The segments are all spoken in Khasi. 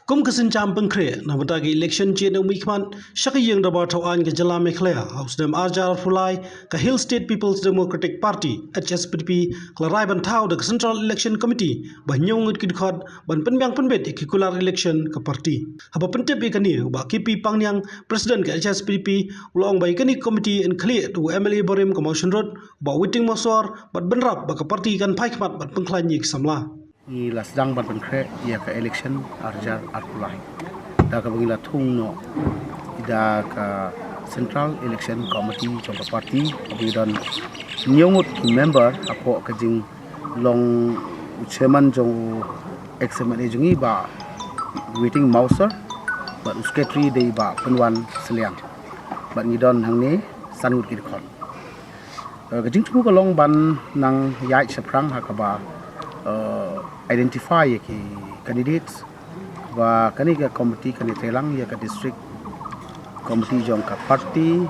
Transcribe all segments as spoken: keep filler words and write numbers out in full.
Kum ka sienjam pynkhreh na ka bynta ka election jied na u mihkhmat sha ka ïing dorbar thaw aiñ ka jylla Meghalaya ha u snem ar hajar arphew lai, ka Hill State People's Democratic Party, H S P D P, ka la rai ban thaw da ka Central Election Committee ba hynñiew ngut ki dkhot ban pynbiang pynbit ïa ki kular election ka party. Haba pyntip ïa kane, u Bah K P Pangniang, President ka H S P D P, u la ong ba ïa kane ka committee yn khlieh da u M L A barim ka Mawshynrut, u Bah Waiting Mawsor, bad bynrap ba ka party kan phai khmat bad pynkhlaiñ ïa ki samla. Ngi la sdang ban pynkhreh ïa ka election ar hajar arphew lai da kaba ngi la thung noh da ka Central Election Committee jong ka party, kaba ngi don hynñiew ngut ki member hapoh ka jinglong u chairman jong u ex M L A jong ngi, Bah Waiting Mawsor, bad u secretary dei Bah Pynwan Sliang, bad ngi don hangne san ngut ki dkhot. Eh, ka jingthmu ka long ban nang ïaid shaphrang ha kaba, eh, identify ïa ki candidates, ba kane ka committee kan ïatreilang ïa ka district committee jong ka party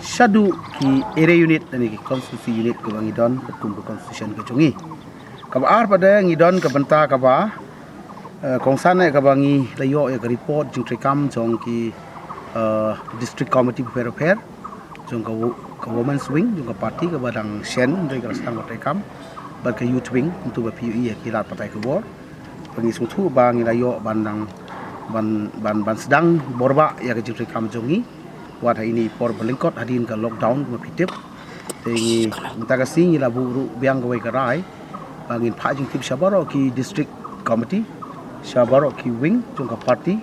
shaduh ki area unit lane ki constituency unit kaba ngi don katkum ka constitution ka jong ngi. Kaba ar pat de ngi don ka bynta kaba, eh, kongsan eh kaba ngi la ïoh ïa ka report jingtreikam jong ki, eh, district committee bapher bapher jong ka wo-, ka women's wing jong ka party kaba dang shen, hynrei ka la sdang ban treikam, bad ka youth wing, kumta ba phi ïohi ha ki lad pathai khubor. Ba ngi sngewthuh ba ngi la ïoh ban dang, ban, ban, ban sdang bor bah ïa ka jingtreikam jong ngi. Wat ha ine i por ba lyngkot hadien ka lockdown kumba phi tip. Te ngi mynta ka sngi ngi la buh ruh biang kawei ka rai ba ngin phah jingtip sha baroh ki district committee, sha baroh ki wing jong ka party,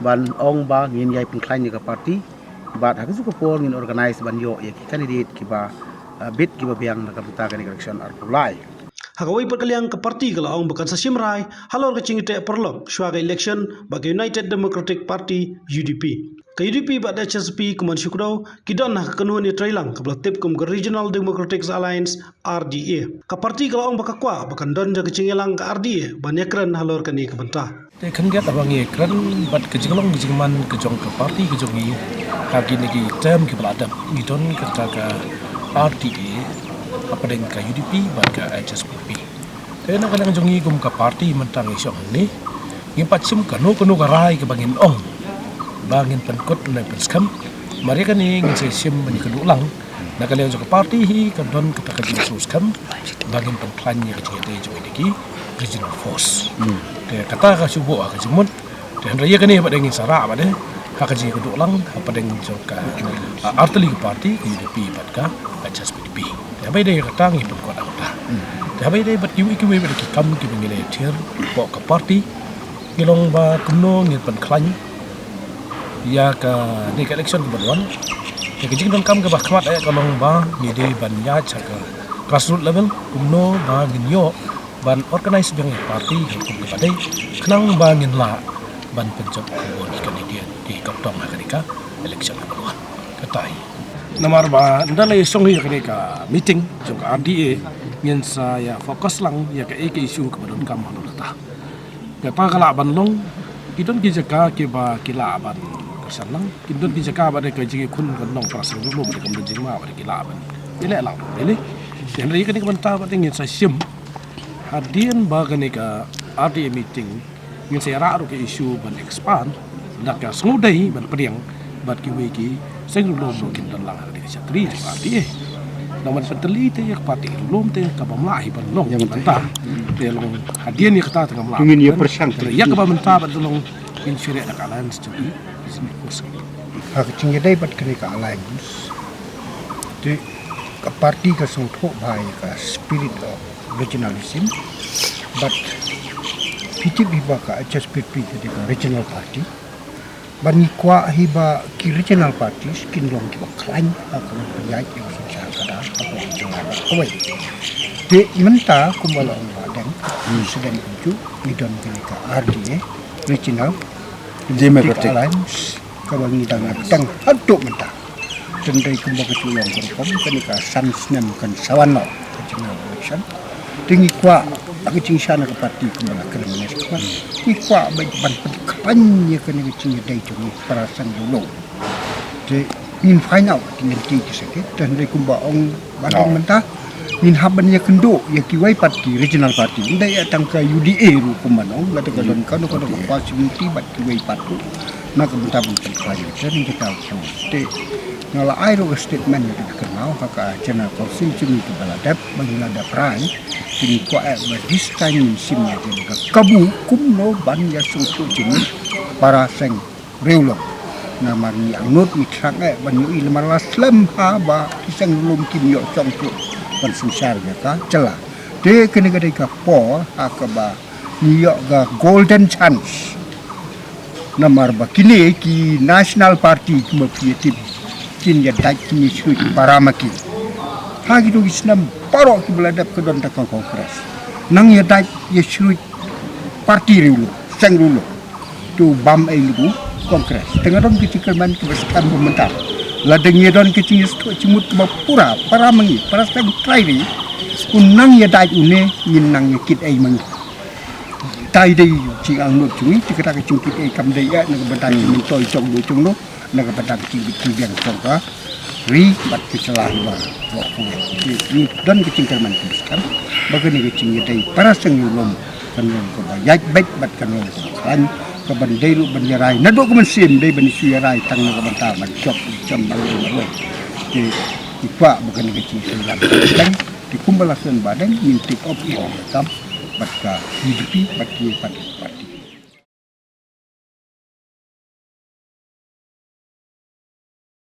ban ong ba ngin ïai pynkhlaiñ ïa ka party. Bad ha kajuh ka por ngin organise ban ïoh ïa ki candidate kiba, ah, bit kiba biang na ka bynta kane ka election arphew lai. Ha kawei pat ka liang, ka party ka la ong ba kan sa shim rai halor ka jingïateh paralok shuwa ka election bad ka United Democratic Party, U D P. Ka U D P bad H S P kumban shu kdew ki don ha ka kynhun ïatreilang kaba la tip kum ka Regional Democratic Alliance, R D A. Ka party ka la ong ba ka kwah ba kan don ka jingïalang ka R D A ban ïakren halor kane ka bynta. Te khyndiat haba ngi kren bad ka jinglong ka jingman ka jong ka party ka jong ngi ha kine ki term kiba la dep, ngi don kata ka R D A hapdeng ka U D P bad ka H S P D P. Te na ka liang jong ngi kum ka party mynta ngi shong hangne, ngim pat shim kano kano ka rai kaba ngin ong ba ngin pynkut ne pynskhem. Mar ïa kane ngin sa shim ban ïakynduh lang. Na ka liang jong ka party hi ka don kata ka jingsngewskhem ba ngin pynkhlaiñ ïa ka jingïadei jong ngi da ki regional force. Hmm. Te kata ka shu buh ha ka jingmut. Te hynrei ïa kane pat de ngin sa rah pat de ha ka jingïakynduh lang hapdeng jong ka, ah, artylli ka party, ka U D P bad ka H S P D P. Te haba ïadei kata ngi pynkut ha kata. Hmm. Te haba ïadei bad kiwei kiwei bad ki kam kiba ngi la ïathied hapoh ka party, ngi long ba kumno ngin pynkhlaiñ ïa kane ka election kaba wan. Ïa ka jingdonkam kaba khmat eh ka long ba ngi dei ban ïaid sha ka grassroots level, kumno ba ngin ïoh ban organise biang ïa ka party ha ka kum kaba dei, khnang ba ngin lah ban pynjop khubor ïa ki candidate kiba don ha kane ka election kaba wan. Kata hi. Namar ba ynda la ïashong ïa kane ka meeting jong ka R D A, ngin sa ïa focus lang ïa kaei ka issue kaba donkam halor kata. Kata ka lah ban long, ki don ki jaka kiba ki lah ban kyrshan lang, ki don ki jaka ba dei ka jingïakhun kan long para seng ruh lum, dei kam don jingma ba dei ki lah ban ïaleh lang. Te hynrei kane ka bynta ba dei ngin sa shim hadien ba kane ka R D A meeting, ngin sa ïarah ruh ka issue ban expand da ka sngewdei ban pdiang bad kiwei ki seng ruh lum ruh kin don lang ha ka dei ka shatri jong ka R D A. Nang ban pyntylli te ïa ka party ruh lum te kaba mlah hi ban long. Ïa mynta. Te long hadien ïa kata te ngam lah. Ngin ïa pyrshang te ïa kaba mynta bad long ngin shu leh da ka alliance jong ki. Ha ka jingïadei bad kane ka alliance, te ka party ka sngewthuh bha ïa ka spirit of regionalism. Bad phi tip hi ba ka H S P D P ka dei ka regional party. Bad ngi kwah hi ba ki regional parties kin long kiba khlaiñ ha ka ban pynïaid ïa ka synshar ka dar ha ka ban jong ka kawei. Te mynta kumba la ong Bah Deng, President kumjuh, ngi don kane ka R D A, Regional Democratic Alliance, kaba ngi dang ïa pyrshang haduh mynta. Te hynrei kumba ka shu long ka rukom, kane ka san snem kan sa wan noh ka general election. Te ngi kwah, ha ka jingshisha na ka party kumba la kren mynne shakhmat, ngi kwah ba ban pynkhlaiñ ïa kane ka jingïadei jong ngi para seng ruh lum. Te ngin find out ki lynti ki sa kit, te hynrei kumba ong Bah Deng mynta, Ngin hap ban ïakynduh ïa kiwei pat ki regional party. Ym dei ïa tang ka U D A ruh kumba nong, lada ka don kano kano ka possibility bad kiwei pat ruh. Na ka bynta ban pynkhlaiñ ka training kita u state. Nga la ai ruh ka statement ïa ka kynmaw ha ka General Council jong ngi kaba la dep, ba ngi la dep rai. Ngi kwah eh ba this time ngin shim ïa ka kabu kumno ban ïasngewthuh jingmut para seng Riewlum. Namar ngi angnud ngi thrang eh ban ïohi, namar la slem ha ba ki seng Riewlum kim ïoh shong shuh ban synshar ïa ka jylla. Te kane ka dei ka por ha kaba ngi ïoh ka golden chance. Namar ba kine ki national party kumba phi ïa tip kin ïa dait kine shuit para ma ki. Ha kito ki snem baroh kiba la dep ka don tang ka Congress. Nang ïa dait ïa shuit party Riewlum, seng Riewlum. To bam ei lum u Congress. Te nga don ka jingkyrmen kaba skhem ba mynta, lada ngi don ka jingïasngewthuh jingmut kaba pura para ma ngi, para seng trai ri, u nang ïa dait une, ngin nang ïa kit ei ma ngi. Tai dei jingangnud jong ngi, te kata ka jingkit ei kam dei eh na ka bynta ki myntoi jong u jong no, na ka bynta ki bit ki biang jong ka ri bad ka jylla hi ba. Ngi don ka jingkyrmen kaba skhem ba kane ka jingïadei para seng Riewlum kan long kaba ïaid beit bad kan long kaba khlaiñ, kaban dei ruh ban ïarai naduh ka mynsiem, dei ban shu ïarai tang na ka bynta ban jop jam ban long ban long. Te ngi kwah ba kane ka jingïarai kan te kumba la shen ba dang ngin take off ïa ka kam bad ka U D P bad ki party.